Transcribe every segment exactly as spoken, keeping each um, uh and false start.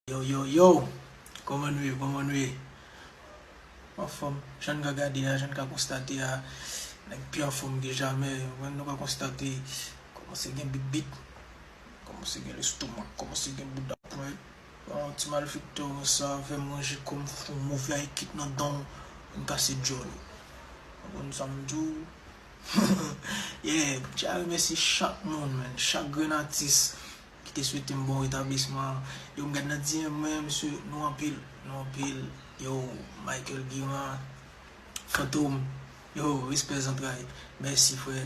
Yo, yo, yo! Kòman nou ye? Kòman nou ye? Anfòm, jan n ka gade a, jan n ka konstate a, nèg pi anfòm ke jamè. Ou konprann, nou ka konstate, kòmanse gen bit bit, kòmanse gen lestomak, kòmanse gen bouda pwen. Bon, ti malfektè konsa, fè manje kòm fon move a ekip nan dan, m kase djòl ou. Ou konprann sa m di w? Yeah, m tya remèsye chak moun, man, chak grenn atis ki te swete m bon retablisman. Yo, m gad nan D M mwen, mesye, nou anpil, nou anpil. Yo, Michael Guiran, Fantom, yo, respè zantray. Mèsi, frè.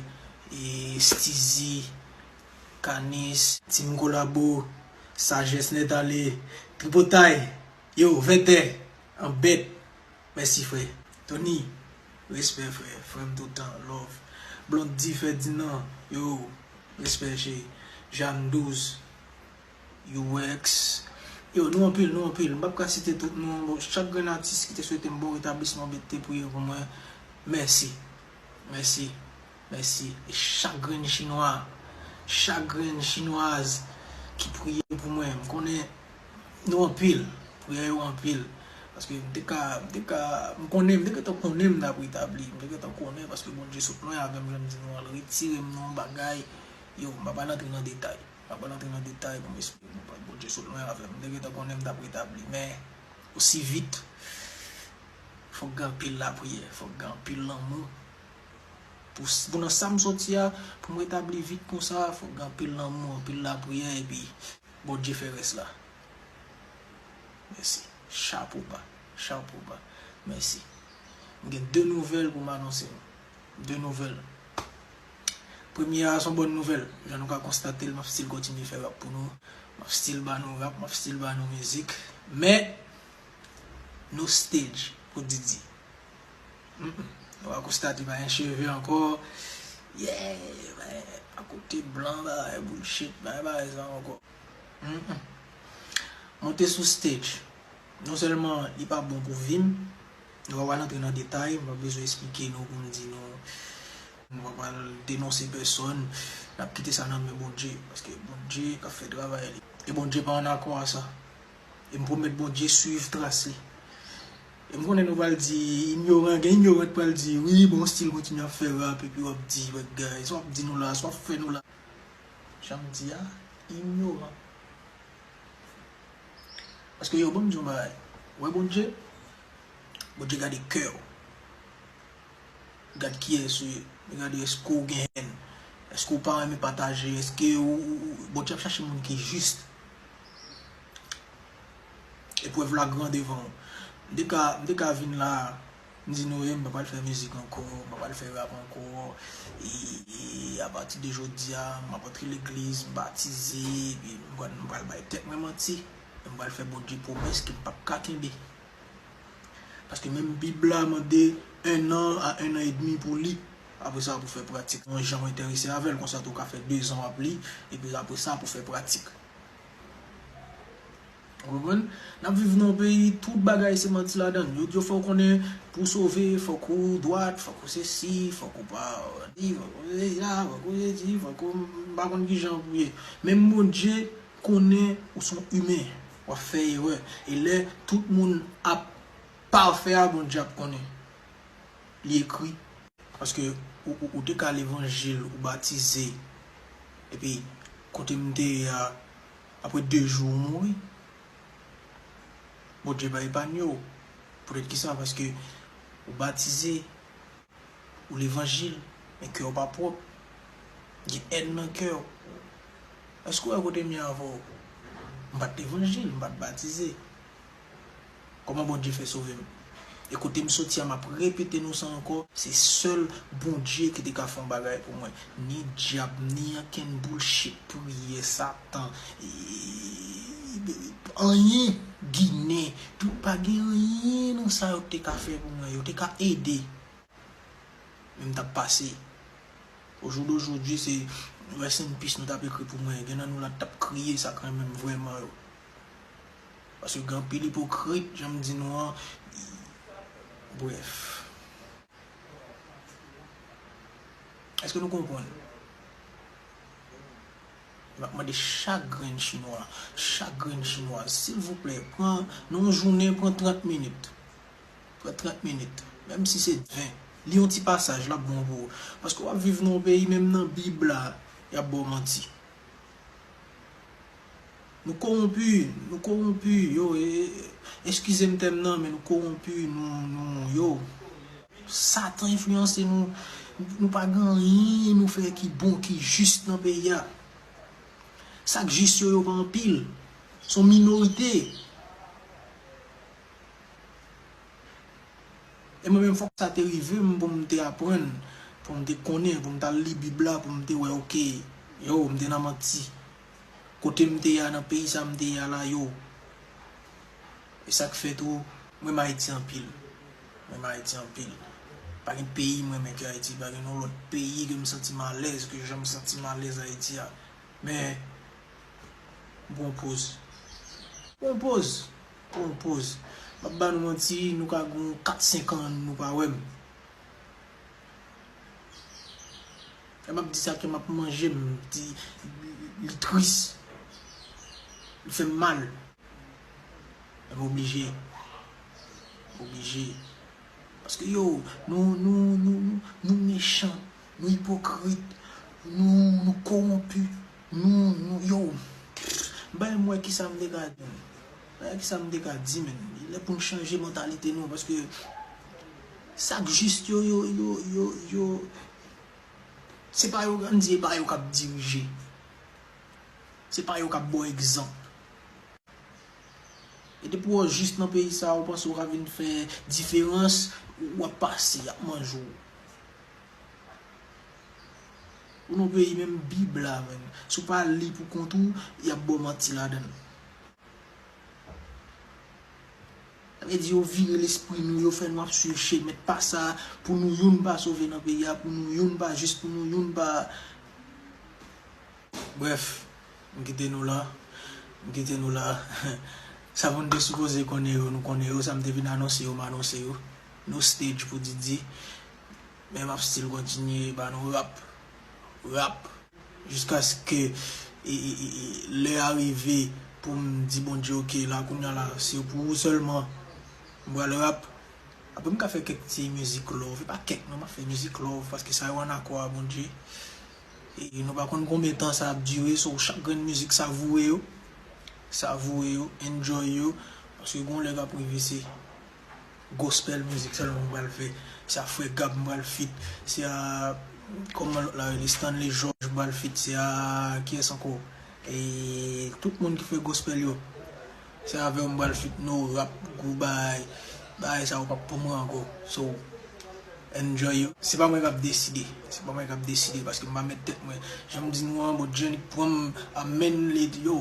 E Steezy, Kanis, Team Kolabo, Sajès Nèt Ale, Tripotay, yo, Vètè, Anbèt. Mèsi, frè. Tony, respè, frè. Frè m toutan, love. Blondy Ferdinand, yo, respè, che. Jeanne Douze, U X. Yo, nou anpil, nou anpil. M p ap ka site tout non. Bon, chak grenn atis ki te swete m bon retablisman, ki te priye pou mwen, mèsi. Mèsi. Mèsi. E chak grenn chinwa, chak grenn chinwaz ki priye pou mwen, m konnen nou anpil, priyè yo anpil. Paske m te ka, m te ka, m konnen, m te gentan konnen m t ap retabli, m te gentan konnen, paske Bondye sot lwen avè m, jan m di nou an, l retire m nan yon bagay. Yo, m pa pral antre nan detay. M pa pral antre nan detay pou m esplike nou, Bondye sot lwen avè m. M te gentan konnen m t ap retabli, men osi vit, fòk gen anpil lapriyè, fòk gen anpil lanmou. Pou, pou nan sa m soti a, pou m retabli vit konsa, fòk gen anpil lanmou, anpil lapriyè, epi Bondye fè rès la. Mèsi. Chapo ba. Chapo ba. Mèsi. M gen de nouvèl pou m anonse nou. De nouvèl. Premye a, se yon bòn nouvèl. Jan nou ka konstate l, m ap still kontinye fè rap pou nou. M ap still ba nou rap, m ap still ba nou mizik. Men, no stage pou Didi. Mm, mm. Nou va konstate pa gen cheve ankò. Yeah, akote blan, bagay bullshit, bagay, bagay sa ankò. Mm, mm. Monte sou stage. Non sèlman li pa bon pou vi m, nou pa pral antre nan detay, m pa bezwen esplike nou pou m di nou, nou pa pral denonse pèsòn, n ap kite sa nan men Bondye, paske Bondye k ap fè travay li. E Bondye pa an akò a sa. E m pwomèt Bondye swiv tras li. E m konnen nou pral di, inyoran, gen inyoran k pral di, wi, bon, still kontinye ap fè rap, epi w ap di, bagay, sa w ap di nou la, sa w ap fè nou la. Jan m di a, inyoran. Paske yo, ban m di yon bagay. Ou wè Bondye? Bondye gade kè w. Gad kiyès ou ye. Li gade èske w gen hèn. Èske w pa renmen pataje. Èske ou, ou, ou, Bondye ap chache moun ki jis. Eprèv la gran devan w. M te ka, m te ka vin la, m di nou, e, m pa pral fè mizik ankò, m pa pral fè rap ankò. E, e apati de jodi a, m ap antre legliz, m batize, epi m pral, m pral bay tèt mwen manti. E m pral fè Bondye pwomès ke m p ap ka kenbe. Paske menm Bib la mande un an a un an et demi pou li. Apre sa, pou fè pratik. Yon jan w enterese avè l, konsa tou w ka fè dezan w ap li, epi apre sa, pou fè pratik. Ou konprann? N ap viv nan yon peyi, tout bagay se manti ladan l. Yo di w fò w konnen, pou w sove, fòk ou dwat, fòk ou sesi, fòk ou pa di, fòk ou sesi la, fòk ou sesi, fòk ou, m pa konn kijan pou ye. Menm Bondye konnen ou se yon imen, w ap fè erè. E lè tout moun ap pafè a, Bondye ap konnen. Li ekri. Paske ou, ou, ou te ka levanjil, ou batize. Epi, kote m te ye a, apre de jou, ou mouri. Bondye pa epanye w. Poutèt kisa? Paske ou batize, ou levanjil, men kè w pa pwòp. Gen hèn nan kè w. Èske w wè kote m ye avè w? M pa t levanjil, m pa t batize. Kòman Bondye fè sove m? E kote m soti a, m ap repete nou sa ankò, se sèl Bondye ki te ka fè yon bagay pou mwen. Ni dyab, ni ankenn bullshit, priyè, Satan, e, anyen, Ginen, tout, pa gen anyen nan sa yo te ka fè pou mwen. Yo te ka ede. Men m t ap pase. Au jour d'aujourd'hui, se rest in peace nou t ap ekri pou mwen. Gen nan nou la t ap kriye, sa k renmen m vrèman yo. Paske gen anpil ipokrit, jan m di nou an. Brèf. Èske nou konprann? M ap mande chak grenn chinwa, chak grenn chinwaz, silvouplè, pran, nan yon jounen, pran trant minit. Pran trant minit. Menm si se ven. Li yon ti pasaj, l ap bon pou ou. Paske w ap viv nan yon peyi, menm nan Bib la, y ap ba w manti. Nou kowonpi, nou kowonpi, yo, e, e, eskize m tèm nan, men nou kowonpi, nou, nou, yo. Satan enfliyanse nou, nou pa gen anyen nou fè ki bon, ki jis nan peyi a. Sa k jis yo, yo pa anpil. Se yon minorite. E mwen menm, fòk sa te rive m pou m te aprann, pou m te konnen, pou m t al li Bib la, pou m te wè, oke, yo, m te nan manti. Kote m te ye a, nan peyi sa m te ye a la, yo. E sa k fè tou, m renmen Ayiti anpil. M renmen Ayiti anpil. Pa gen peyi m renmen ke Ayiti, pa gen yon lòt peyi ke m santi m alèz, ke jan m santi m alèz Ayiti a. Men, m pran poz. Pran poz. Pran poz. M ap ba nou manti, nou ka gen kat, senk an, nou pa wè m. Lè m ap di sa, kè m ap manje m, di, li tris. Li fè m mal. Men m oblije. M oblije. Paske yo, nou, nou, nou, nou, nou mechan, nou ipokrit, nou, nou kowonpi, nou, nou, yo. Bay m wè kisa m te ka di. Bay kisa m te ka di, men. Li lè pou n chanje mantalite nou, paske sa k jis yo, yo, yo, yo, yo, se pa yo, ann di, e pa yo k ap dirije. Se pa yo k ap ba w egzanp. E depi w jis nan peyi sa a, ou panse w ka vin fè diferans, w ap pase, y ap manje w. Ou nan peyi menm Bib la, menm. Si w pa li pou kont ou, y ap ba w manti ladan l. Sa vle di yo vire lespri nou, yo fè nou ap swiv chemen pa sa, pou nou youn pa sove nan peyi a, pou nou youn pa jis, pou nou youn pa. Brèf, m kite nou la. M kite nou la. Sa moun te sipoze konnen yo, nou konnen yo. Sa m te vin anonse yo, m anonse yo. No stage pou Didi. Men m ap still kontinye ba nou rap. Rap. Jiskaske e, e, e, e, lè a rive pou m di Bondye, oke, la kounye a la, se pou ou sèlman m pral rap. Apre m ka fè kèk ti mizik love, e pa kèk non, m ap fè mizik love, paske sa yo ann akò a Bondye. E nou pa konn konbyen tan sa ap dire, so chak grenn mizik savoure yo, savoure yo, enjoy yo, paske gon lè k ap rive se gospel mizik sèlman m pral fè, se a Frè Gab m pral feat, se a, kòman lòt la rele, Stanley George m pral feat, se a, kiyès ankò? E tout moun ki fè gospel yo. Se avè w m pral feat, no rap, gwo bagay. Bagay sa yo p ap pou mwen ankò. So, enjoy yo. Se pa mwen k ap deside. Se pa mwen k ap deside paske m pa mèt tèt mwen. Jan m di nou an, Bondye annik pran m, amèn, li di yo.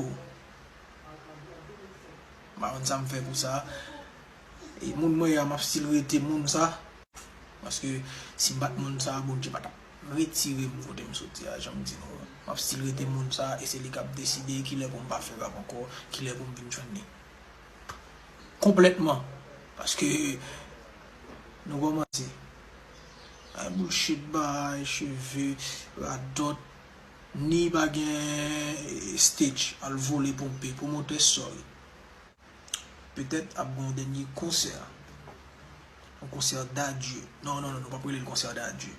M pa konn sa m fè pou sa. E moun mwen ye a, m ap still rete moun sa. Paske si m pa t moun sa, Bondye pa t ap retire m kote m soti a, jan m di nou an. M ap still rete moun sa, e se li k ap deside kilè pou m pa fè rap ankò, kilè pou m vin jwenn li. Konplètman. Paske nou kòmanse. Ay bullshit, bay cheve, radòt, ni pa gen stage, al vole ponpe, pwomotè, sorry. Petèt ap gen yon dènye konsè. Yon konsè d'adieu. Non, non, non, nou p ap rele l konsè d'adieu.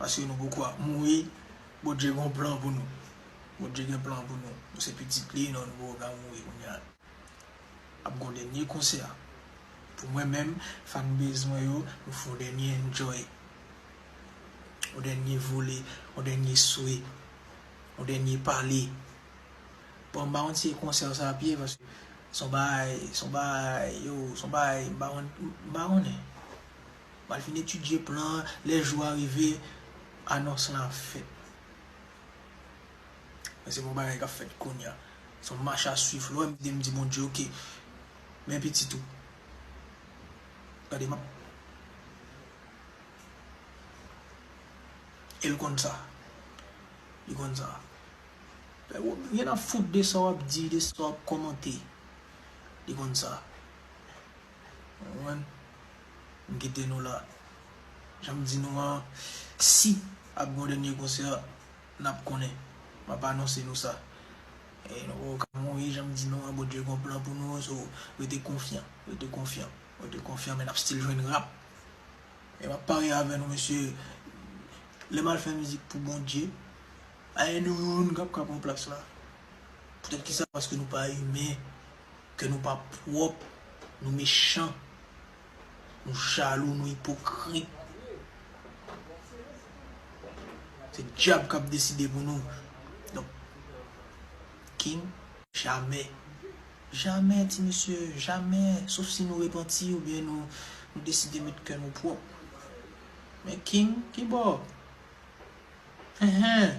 Paske nou poko ap mouri. Bondye gen yon plan pou nou. Bondye gen plan pou nou. Nou se pitit li, non, nou poko ka mouri kounye a. Ap gen yon dènye konsè. Pou mwen menm, fanbase mwen yo, nou fè yon dènye enjoy. Yon dènye vole, yon dènye swe, yon dènye pale. Bon, m pa konn si e konsè sa ap ye, paske se yon bagay, se yon bagay, yo, se yon bagay, m pa konn, m pa konnen. M al fin etidye plan an, lè jou a rive, anons lan ap fèt. Men se pa yon bagay k ap fèt kounye a. Se yon mach a swiv, lè w wè m di, m di Bondye, oke, men pitit ou. Gade, m ap E l konn sa. Li konn sa. Fè w, gen ap fout de sa w ap di, de sa w ap kòmante. Li konn sa. Ou konprann? M kite nou la. Jan m di nou an, si ap gen yon dènye konsè, n ap konnen. M ap anonse nou sa. E nou poko ka mouri, jan m di nou an, Bondye gon plan pou nou, so rete konfyan, rete konfyan, rete konfyan, men n ap still jwenn rap. E m ap parye avè nou, mesye, lè m al fè mizik pou Bondye, pa gen nou youn k ap ka pran plas la. Poutèt kisa? Paske nou pa imen, kè nou pa pwòp, nou mechan, nou jalou, nou ipokrit. Se dyab k ap deside pou nou. Donk, King, jamè. Jamè, ti mesye, jamè. Sof si nou repanti oubyen nou, nou deside met kè nou pwòp. Men King, ki bò? Enhen.